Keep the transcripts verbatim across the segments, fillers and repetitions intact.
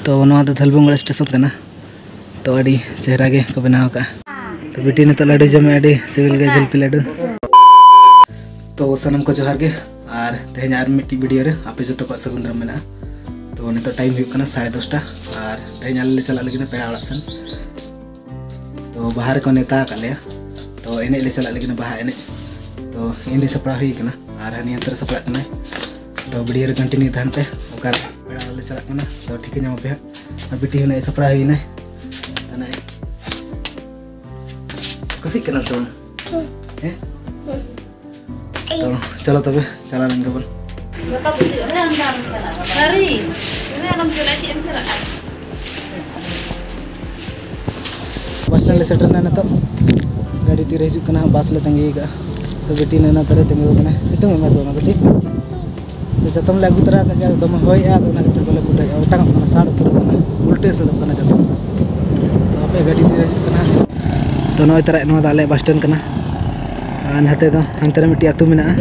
ᱛᱚ ᱱᱚᱣᱟ ᱫᱚ ᱫᱷᱟᱞᱵᱷᱩᱝᱜᱟᱲ ᱥᱴᱮᱥᱚᱱ ᱠᱟᱱᱟ᱾ ᱛᱚ ᱟᱹᱰᱤ ᱪᱮᱦᱨᱟ ᱜᱮ ᱠᱚ ᱵᱮᱱᱟᱣ ᱟᱠᱟᱫᱼᱟ᱾ ᱛᱚ ᱵᱤᱴᱤ ᱱᱤᱛᱚᱜ ᱞᱟᱹᱰᱩ ᱡᱚᱢᱮ, ᱟᱹᱰᱤ ᱥᱤᱵᱤᱞ ᱜᱮ ᱡᱷᱤᱞᱯᱤ ᱞᱟᱹᱰᱩ᱾ ᱛᱚ ᱥᱟᱱᱟᱢ ᱠᱚ ᱡᱚᱦᱟᱨ ᱜᱮ, ᱟᱨ ᱛᱮᱦᱮᱧ ᱟᱨ ᱢᱤᱫᱴᱤᱡ ᱵᱷᱤᱰᱤᱭᱳ ᱨᱮ ᱟᱯᱮ ᱡᱚᱛᱚ ᱠᱚᱣᱟᱜ ᱥᱟᱹᱜᱩᱱ ᱫᱟᱨᱟᱢ ᱢᱮᱱᱟᱜᱼᱟ᱾ ᱛᱚ ᱱᱤᱛᱚᱜ ᱴᱟᱭᱤᱢ ᱦᱩᱭᱩᱜ ᱠᱟᱱᱟ ᱥᱟᱲᱮ ᱫᱚᱥᱴᱟ, ᱟᱨ ᱛᱮᱦᱮᱧ ᱟᱞᱮ ᱞᱮ ᱪᱟᱞᱟᱜ ᱞᱟᱹᱜᱤᱫ ᱯᱮᱲᱟ ᱚᱲᱟᱜ ᱥᱮᱱ᱾ ᱛᱚ ᱵᱟᱦᱟ ᱨᱮᱠᱚ ᱱᱮᱣᱛᱟ ᱟᱠᱟᱫ ᱞᱮᱭᱟ, ᱛᱚ ᱮᱱᱮᱡ ᱞᱮ ᱪᱟᱞᱟᱜ ᱞᱟᱹᱜᱤᱫ ᱵᱟᱦᱟ ᱮᱱᱮᱡ᱾ ᱛᱚ ᱤᱧ ᱫᱚ ᱥᱟᱯᱲᱟᱣ ᱦᱩᱭ ᱠᱟᱱᱟ, ᱟᱨ ᱦᱟᱹᱱᱤ ᱦᱟᱱᱛᱮ ᱨᱮ ᱥᱟᱯᱲᱟᱜ ᱠᱟᱱᱟᱭ᱾ ᱛᱚ ᱵᱷᱤᱰᱤᱭᱳ ᱨᱮ ᱠᱚᱱᱴᱤᱱᱤᱭᱩ ᱛᱟᱦᱮᱱ ᱯᱮ, ᱚᱠᱟ ᱯᱮᱲᱟ ᱚᱲᱟᱜ ᱞᱮ ᱪᱟᱞᱟᱜ ᱠᱟᱱᱟ, ᱛᱚ ᱴᱷᱤᱠᱟᱹ ᱧᱟᱢ ᱟᱯᱮ ᱦᱟᱸᱜ᱾ ᱟᱨ ᱵᱤᱴᱤ ᱦᱚᱸ ᱱᱚᱜᱼᱚᱭ ᱥᱟᱯᱲᱟᱣ ᱦᱩᱭᱱᱟᱭ᱾ ᱛᱟᱦᱞᱮ ᱠᱩᱥᱤᱜ ᱠᱟᱱᱟᱢ ᱥᱮ ᱵᱟᱝ? ᱦᱮᱸ? ᱛᱚ ᱪᱚᱞᱚ ᱛᱚᱵᱮ ᱪᱟᱞᱟᱣ ᱞᱮᱱ ᱜᱮᱵᱚᱱ᱾ ᱵᱟᱥ ᱥᱴᱮᱱᱰ ᱞᱮ ᱥᱮᱴᱮᱨ ᱮᱱᱟ ᱱᱤᱛᱚᱜ᱾ ᱜᱟᱹᱰᱤ ᱛᱤᱨᱮ ᱦᱤᱡᱩᱜ ᱠᱟᱱᱟ, ᱵᱟᱥ ᱞᱮ ᱛᱟᱺᱜᱤ ᱟᱠᱟᱫᱼᱟ᱾ ᱛᱚ ᱵᱤᱴᱤ ᱱᱟᱹᱭ ᱱᱟᱛᱮ ᱨᱮ ᱛᱤᱸᱜᱩ ᱟᱠᱟᱱᱟ, ᱥᱤᱛᱩᱝ ᱮᱫ ᱢᱮ ᱥᱮ ᱵᱟᱝ ᱵᱤᱴᱤ? ᱛᱚ ᱡᱚᱛᱚᱢ ᱞᱮ ᱟᱹᱜᱩ ᱛᱚᱨᱟ ᱟᱠᱟᱫ ᱜᱮᱭᱟ, ᱫᱚᱢᱮ ᱦᱚᱭᱮᱜᱼᱟ, ᱟᱫᱚ ᱚᱱᱟ ᱠᱷᱟᱹᱛᱤᱨ ᱵᱟᱞᱮ ᱩᱰᱟᱹᱭᱮᱜᱼᱟ, ᱚᱴᱟᱝᱚᱜ ᱠᱟᱱᱟ, ᱥᱟᱲ ᱩᱛᱟᱹᱨᱚᱜ ᱠᱟᱱᱟ, ᱩᱞᱴᱟᱹ ᱮᱥᱮᱫᱚᱜ ᱠᱟᱱᱟ ᱡᱚᱛᱚ᱾ ᱛᱚ ᱟᱯᱮ ᱜᱟᱹᱰᱤ ᱛᱤᱨᱮ ᱦᱤᱡᱩᱜ ᱠᱟᱱᱟ? ᱛᱚ ᱱᱚᱜᱼᱚᱭ ᱛᱟᱨᱟ ᱱᱚᱣᱟ ᱫᱚ ᱟᱞᱮᱭᱟᱜ ᱵᱟᱥ ᱥᱴᱮᱱᱰ ᱠᱟᱱᱟ, ᱟᱨ ᱱᱟᱛᱮ ᱫᱚ, ᱦᱟᱱᱛᱮ ᱨᱮ ᱢᱤᱫᱴᱤᱡ ᱟᱹᱛᱩ ᱢᱮᱱᱟᱜᱼᱟ,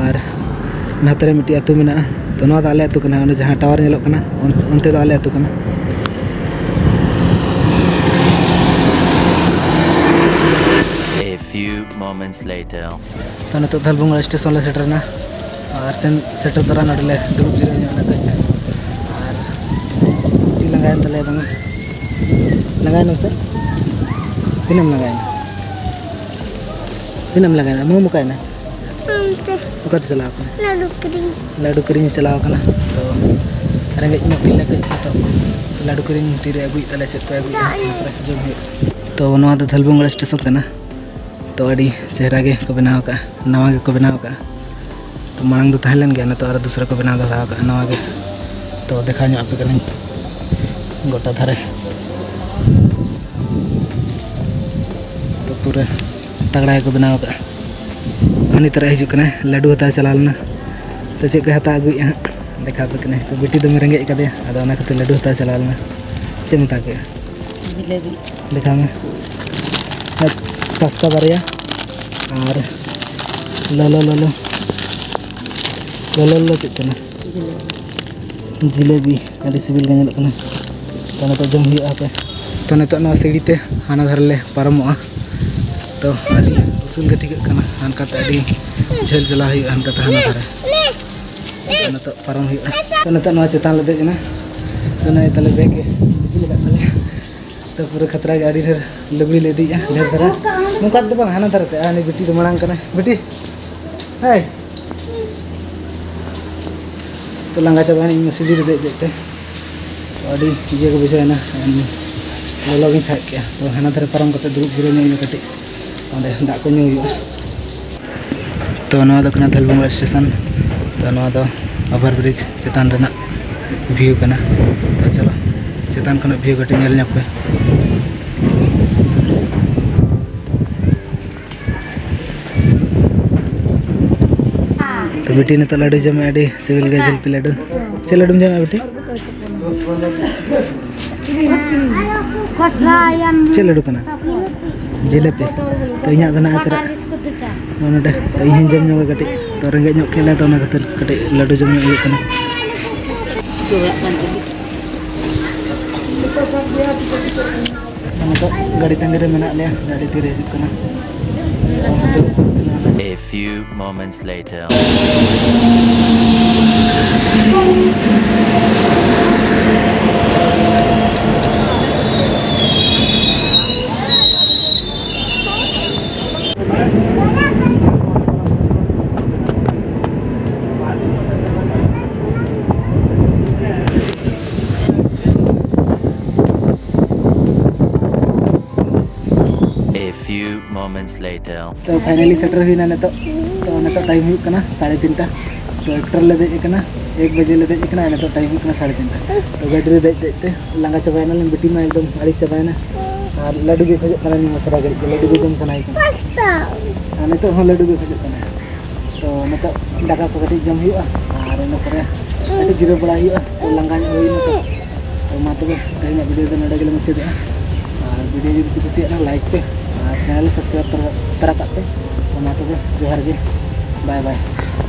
ᱟᱨ ᱱᱟᱛᱮ ᱨᱮ ᱢᱤᱫᱴᱤᱡ ᱟᱹᱛᱩ ᱢᱮᱱᱟᱜᱼᱟ᱾ ᱛᱚ ᱱᱚᱣᱟ ᱫᱚ ᱟᱞᱮ ᱟᱹᱛᱩ ᱠᱟᱱᱟ, ᱚᱸᱰᱮ ᱡᱟᱦᱟᱸ ᱴᱟᱣᱟᱨ ᱧᱮᱞᱚᱜ ᱠᱟᱱᱟ, ᱚᱱ-, ᱚᱱᱛᱮ ᱫᱚ ᱟᱞᱮ ᱟᱹᱛᱩ ᱠᱟᱱᱟ᱾ A few moments later. ᱛᱚ ᱱᱤᱛᱚᱜ ᱫᱷᱟᱞᱵᱷᱩᱝᱜᱟᱲ ᱥᱴᱮᱥᱚᱱ ᱞᱮ ᱥᱮᱴᱮᱨᱮᱱᱟ, ᱟᱨ ᱥᱮᱱ ᱥᱮᱴᱮᱨ ᱛᱚᱨᱟ ᱱᱚᱰᱮ ᱞᱮ ᱫᱩᱲᱩᱵ ᱡᱤᱨᱟᱹᱣ ᱧᱚᱜ ᱮᱱᱟ ᱠᱟᱹᱡ, ᱟᱨ ᱟᱹᱰᱤ ᱞᱟᱸᱜᱟᱭᱮᱱ ᱛᱟᱞᱮᱭᱟ ᱫᱚᱢᱮ᱾ ᱞᱟᱸᱜᱟᱭᱮᱱᱟᱢ ᱥᱮ? ᱛᱤᱱᱟᱹᱜ ᱮᱢ ᱞᱟᱸᱜᱟᱭᱮᱱᱟ? ᱛᱤᱱᱟᱹᱜ ᱮᱢ ᱞᱟᱸᱜᱟᱭᱮᱱᱟ? ᱢᱟᱢᱩ ᱚᱠᱟᱭᱮᱱᱟ? ᱚᱱᱛᱮ᱾ ᱚᱠᱟᱛᱮ ᱪᱟᱞᱟᱣ ᱠᱟᱱᱟ? ᱞᱟᱹᱰᱩ ᱠᱤᱨᱤᱧ᱾ ᱞᱟᱹᱰᱩ ᱠᱤᱨᱤᱧ ᱪᱟᱞᱟᱣ ᱠᱟᱱᱟ᱾ ᱛᱚ ᱨᱮᱸᱜᱮᱡ ᱧᱚᱜ ᱠᱮᱫ ᱞᱮ ᱠᱟᱹᱡ, ᱛᱚ ᱞᱟᱹᱰᱩ ᱠᱤᱨᱤᱧ ᱛᱤᱨᱮ ᱟᱹᱜᱩᱭᱮᱫ ᱛᱟᱞᱮ, ᱪᱮᱫ ᱠᱚᱭ ᱟᱹᱜᱩᱭᱮᱫᱼᱟ, ᱫᱟᱜ ᱧᱩ᱾ ᱚᱱᱟ ᱠᱚᱨᱮ ᱡᱚᱢ ᱦᱩᱭᱩᱜᱼᱟ᱾ ᱛᱚ ᱱᱚᱣᱟ ᱫᱚ ᱫᱷᱟᱞᱵᱷᱩᱝᱜᱟᱲ ᱥᱴᱮᱥᱚᱱ ᱠᱟᱱᱟ᱾ ᱛᱚ ᱟᱹᱰᱤ ᱪᱮᱦᱨᱟ ᱜᱮ ᱠᱚ ᱵᱮᱱᱟᱣ ᱟᱠᱟᱫᱼᱟ, ᱱᱟᱣᱟ ᱜᱮᱠᱚ ᱵᱮᱱᱟᱣ ᱟᱠᱟᱫᱼᱟ᱾ ᱛᱚ ᱢᱟᱲᱟᱝ ᱫᱚ ᱛᱟᱦᱮᱸ ᱞᱮᱱ ᱜᱮᱭᱟ, ᱱᱤᱛᱚᱜ ᱟᱨᱚ ᱫᱚᱥᱨᱟ ᱠᱚ ᱵᱮᱱᱟᱣ ᱫᱚᱦᱲᱟ ᱟᱠᱟᱫᱼᱟ ᱱᱟᱣᱟ ᱜᱮ᱾ ᱛᱚ ᱫᱮᱠᱷᱟᱣ ᱧᱚᱜ ᱟᱯᱮ ᱠᱟᱹᱱᱟᱹᱧ ᱜᱚᱴᱟ ᱫᱷᱟᱨᱮ᱾ ᱛᱚ ᱯᱩᱨᱟᱹ ᱛᱟᱜᱲᱟ ᱜᱮᱠᱚ ᱵᱮᱱᱟᱣ ᱟᱠᱟᱫᱼᱟ᱾ ᱩᱱᱤ ᱛᱟᱨᱟ ᱦᱤᱡᱩᱜ ᱠᱟᱱᱟᱭ, ᱞᱟᱹᱰᱩ ᱦᱟᱛᱟᱣ ᱪᱟᱞᱟᱣ ᱞᱮᱱᱟ᱾ ᱛᱚ ᱪᱮᱫ ᱠᱚᱭ ᱦᱟᱛᱟᱣ ᱟᱹᱜᱩᱭᱮᱫᱼᱟ ᱦᱟᱸᱜ, ᱫᱮᱠᱷᱟᱣ ᱟᱯᱮ ᱠᱟᱹᱱᱟᱹᱧ᱾ ᱛᱚ ᱵᱤᱴᱤ ᱫᱚᱢᱮ ᱨᱮᱸᱜᱮᱡ ᱟᱠᱟᱫᱮᱭᱟ, ᱟᱫᱚ ᱚᱱᱟ ᱠᱷᱟᱹᱛᱤᱨ ᱞᱟᱹᱰᱩ ᱦᱟᱛᱟᱣ ᱪᱟᱞᱟᱣ ᱞᱮᱱᱟ᱾ ᱪᱮᱫ ᱮᱢ ᱦᱟᱛᱟᱣ ᱠᱮᱫᱼᱟ? ᱡᱤᱞᱟᱹᱵᱤ᱾ ᱫᱮᱠᱷᱟᱣ ᱢᱮ᱾ ᱟᱨ ᱯᱟᱥᱛᱟ ᱵᱟᱨᱭᱟ, ᱟᱨ ᱞᱚᱞᱚ ᱞᱚᱞᱚ, ᱞᱚᱞᱚ ᱞᱚᱞᱚ ᱪᱮᱫ ᱠᱟᱱᱟ? ᱡᱤᱞᱟᱹᱵᱤ᱾ ᱡᱤᱞᱟᱹᱵᱤ ᱟᱹᱰᱤ ᱥᱤᱵᱤᱞ ᱜᱮ ᱧᱮᱞᱚᱜ ᱠᱟᱱᱟ᱾ ᱛᱚ, ᱱᱤᱛᱚᱜ ᱡᱚᱢ ᱦᱩᱭᱩᱜᱼᱟ ᱦᱟᱯᱮ᱾ ᱛᱚ, ᱱᱤᱛᱚᱜ ᱱᱚᱣᱟ ᱥᱤᱲᱤ ᱛᱮ ᱦᱟᱱᱟ ᱫᱷᱟᱨᱮ ᱞᱮ ᱯᱟᱨᱚᱢᱚᱜᱼᱟ᱾ ᱛᱚ, ᱟᱹᱰᱤ ᱩᱥᱩᱞ ᱜᱮ ᱴᱷᱤᱠᱟᱹᱜ ᱠᱟᱱᱟ, ᱦᱟᱱᱠᱟᱛᱮ ᱟᱹᱰᱤ ᱡᱷᱟᱹᱞ ᱪᱟᱞᱟᱣ ᱦᱩᱭᱩᱜᱼᱟ, ᱦᱟᱱᱠᱟᱛᱮ ᱦᱟᱱᱟ ᱫᱷᱟᱨᱮ᱾ ᱛᱚ, ᱱᱤᱛᱚᱜ ᱯᱟᱨᱚᱢ ᱦᱩᱭᱩᱜᱼᱟ᱾ ᱛᱚ, ᱱᱤᱛᱚᱜ ᱱᱚᱣᱟ ᱪᱮᱛᱟᱱ ᱞᱮ ᱫᱮᱡ ᱮᱱᱟ᱾ ᱛᱚ, ᱱᱚᱜᱼᱚᱭ ᱛᱟᱞᱮ ᱵᱮᱜᱽ ᱜᱮ ᱫᱤᱯᱤᱞ ᱟᱠᱟᱫ ᱛᱟᱞᱮᱭᱟ᱾ ᱛᱚ, ᱯᱩᱨᱟᱹ ᱠᱷᱟᱛᱨᱟ ᱜᱮ ᱟᱹᱰᱤ ᱰᱷᱮᱨ ᱞᱩᱜᱽᱲᱤ ᱞᱮ ᱤᱫᱤᱭᱮᱫᱼᱟ, ᱰᱷᱮᱨ ᱫᱷᱟᱨᱟ᱾ ᱱᱚᱝᱠᱟ ᱫᱚ ᱵᱟᱝ, ᱦᱟᱱᱟ ᱫᱷᱟᱨᱮ ᱛᱮ᱾ ᱟᱨ ᱩᱱᱤ ᱵᱤᱴᱤ ᱫᱚ ᱢᱟᱲᱟᱝ ᱠᱟᱱᱟᱭ᱾ ᱵᱤᱴᱤ, ᱦᱮᱭ᱾ ᱛᱚ, ᱞᱟᱸᱜᱟ ᱪᱟᱵᱟᱭᱮᱱᱟ ᱤᱧ ᱢᱟ ᱥᱤᱲᱤ ᱨᱮ ᱫᱮᱡ ᱫᱮᱡ ᱛᱮ᱾ ᱛᱚ, ᱟᱹᱰᱤ ᱤᱭᱟᱹ ᱜᱮ ᱵᱩᱡᱷᱟᱹᱣᱮᱱᱟ, ᱞᱚᱞᱚ ᱜᱤᱧ ᱥᱟᱦᱮᱫ ᱠᱮᱜᱼᱟ᱾ ᱛᱚ, ᱦᱟᱱᱟ ᱫᱷᱟᱨᱮ ᱯᱟᱨᱚᱢ ᱠᱟᱛᱮ ᱫᱩᱲᱩᱵ ᱡᱤᱨᱟᱹᱣ ᱧᱚᱜ ᱦᱩᱭᱩᱜᱼᱟ ᱠᱟᱹᱴᱤᱡ, ᱚᱸᱰᱮ ᱫᱟᱜ ᱠᱚ ᱧᱩ ᱦᱩᱭᱩᱜᱼᱟ᱾ ᱛᱚ, ᱱᱚᱣᱟ ᱫᱚ ᱠᱟᱱᱟ ᱛᱷᱟᱞᱵᱚᱝᱜᱟ ᱥᱴᱮᱥᱚᱱ᱾ ᱛᱚ, ᱱᱚᱣᱟ ᱫᱚ ᱳᱵᱷᱟᱨ ᱵᱨᱤᱡᱽ ᱪᱮᱛᱟᱱ ᱨᱮᱱᱟᱜ ᱵᱷᱤᱭᱩ ᱠᱟᱱᱟ᱾ ᱛᱚ, ᱪᱚᱞᱚ ᱪᱮᱛᱟᱱ ᱠᱷᱚᱱᱟᱜ ᱵᱷᱤᱭᱩ ᱠᱟᱹᱴᱤᱡ ᱧᱮᱞ ᱧᱚᱜ ᱯᱮ᱾ ᱛᱚ, ᱵᱤᱴᱤ ᱱᱤᱛᱚᱜ ᱞᱟᱹᱰᱩ ᱡᱚᱢᱮ, ᱟᱹᱰᱤ ᱥᱤᱵᱤᱞ ᱜᱮ ᱡᱷᱤᱞᱯᱤ ᱞᱟᱹᱰᱩ᱾ ᱪᱮᱫ ᱞᱟᱹᱰᱩᱢ ᱡᱚᱢᱮᱜᱼᱟ ᱵᱤᱴᱤ? ᱪᱮᱫ ᱞᱟᱹᱰᱩ ᱠᱟᱱᱟ? ᱡᱤᱞᱟᱹᱯᱤ᱾ ᱛᱚ, ᱤᱧᱟᱹᱜ ᱫᱚ ᱱᱟᱜ ᱛᱚᱨᱟ ᱱᱚᱰᱮ᱾ ᱛᱚ, ᱤᱧ ᱦᱚᱸᱧ ᱡᱚᱢ ᱧᱚᱜᱟ ᱠᱟᱹᱴᱤᱡ᱾ ᱛᱚ, ᱨᱮᱸᱜᱮᱡ ᱧᱚᱜ ᱠᱮᱫ ᱞᱮᱭᱟ, ᱛᱚ, ᱚᱱᱟ ᱠᱷᱟᱹᱛᱤᱨ ᱠᱟᱹᱴᱤᱡ ᱞᱟᱹᱰᱩ ᱡᱚᱢ ᱧᱚᱜ ᱦᱩᱭᱩᱜ ᱠᱟᱱᱟ᱾ ᱱᱤᱛᱚᱜ ᱜᱟᱹᱰᱤ ᱛᱟᱺᱜᱤ ᱨᱮ ᱢᱮᱱᱟᱜ ᱞᱮᱭᱟ, ᱜᱟᱹᱰᱤ ᱛᱤᱨᱮ ᱦᱤᱡᱩᱜ ᱠᱟᱱᱟ᱾ A few moments later. A few moments later. ᱛᱚ, finally ᱥᱮᱴᱮᱨ ᱦᱩᱭᱱᱟ ᱱᱤᱛᱚᱜ᱾ ᱛᱚ, ᱱᱤᱛᱚᱜ time ᱦᱩᱭᱩᱜ ᱠᱟᱱᱟ ᱥᱟᱲᱮ ᱛᱤᱱᱴᱟ᱾ ᱛᱚ, ᱮᱠᱴᱟ ᱨᱮᱞᱮ ᱫᱮᱡ ᱟᱠᱟᱱᱟ, ᱮᱠ ᱵᱟᱡᱮ ᱞᱮ ᱫᱮᱡ ᱟᱠᱟᱱᱟ, ᱟᱨ ᱱᱤᱛᱚᱜ time ᱦᱩᱭᱩᱜ ᱠᱟᱱᱟ ᱥᱟᱲᱮ ᱛᱤᱱᱴᱟ᱾ ᱛᱚ, ᱜᱟᱹᱰᱤ ᱨᱮ ᱫᱮᱡ ᱫᱮᱡ ᱛᱮ ᱞᱟᱸᱜᱟ ᱪᱟᱵᱟᱭᱮᱱᱟᱞᱤᱧ, ᱵᱤᱴᱤ ᱢᱟ ᱮᱠᱫᱚᱢ ᱟᱹᱲᱤᱥ ᱪᱟᱵᱟᱭᱮᱱᱟ᱾ ᱟᱨ ᱞᱟᱹᱰᱩ ᱜᱮ ᱠᱷᱚᱡᱚᱜ ᱠᱟᱱᱟ, ᱱᱤᱭᱟᱹ ᱥᱟᱨᱟ ᱜᱷᱟᱹᱲᱤᱡ ᱜᱮ ᱞᱟᱹᱰᱩ ᱜᱮ ᱡᱚᱢ ᱥᱟᱱᱟᱭᱮ ᱠᱟᱱᱟ᱾ ᱟᱨ ᱱᱤᱛᱚᱜ ᱦᱚᱸ ᱞᱟᱹᱰᱩ ᱜᱮ ᱠᱷᱚᱡᱚᱜ ᱠᱟᱱᱟ᱾ ᱛᱚ, ᱱᱤᱛᱚᱜ ᱫᱟᱠᱟ ᱠᱚ ᱠᱟᱹᱴᱤᱡ ᱡᱚᱢ ᱦᱩᱭᱩᱜᱼᱟ ᱟᱨ ᱤᱱᱟᱹ ᱯᱚᱨᱮ ᱠᱟᱹᱴᱤᱡ ᱡᱤᱨᱟᱹᱣ ᱵᱟᱲᱟ ᱦᱩᱭᱩᱜᱼᱟ᱾ ᱛᱚ, ᱞᱟᱸᱜᱟ ᱧᱚᱜ ᱦᱩᱭᱱᱟ ᱛᱚ᱾ ᱛᱚ, ᱢᱟ ᱛᱚᱵᱮ, ᱛᱮᱦᱮᱧᱟᱜ video ᱫᱚ ᱱᱚᱰᱮ ᱜᱮᱞᱮ ᱢᱩᱪᱟᱹᱫᱮᱜᱼᱟ᱾ ᱟᱨ video ᱡᱩᱫᱤ ᱯᱮ ᱠᱩᱥᱤᱭᱟᱜ ᱠᱷᱟᱱ like ᱯᱮ ᱟᱨ channel subscribe ᱛᱚᱨᱟ, ᱛᱚᱨᱟ ᱠᱟᱜ ᱯᱮ᱾ ᱛᱚ, ᱢᱟ ᱛᱚᱵᱮ, ᱡᱚᱦᱟᱨ ᱜᱮ, bye bye᱾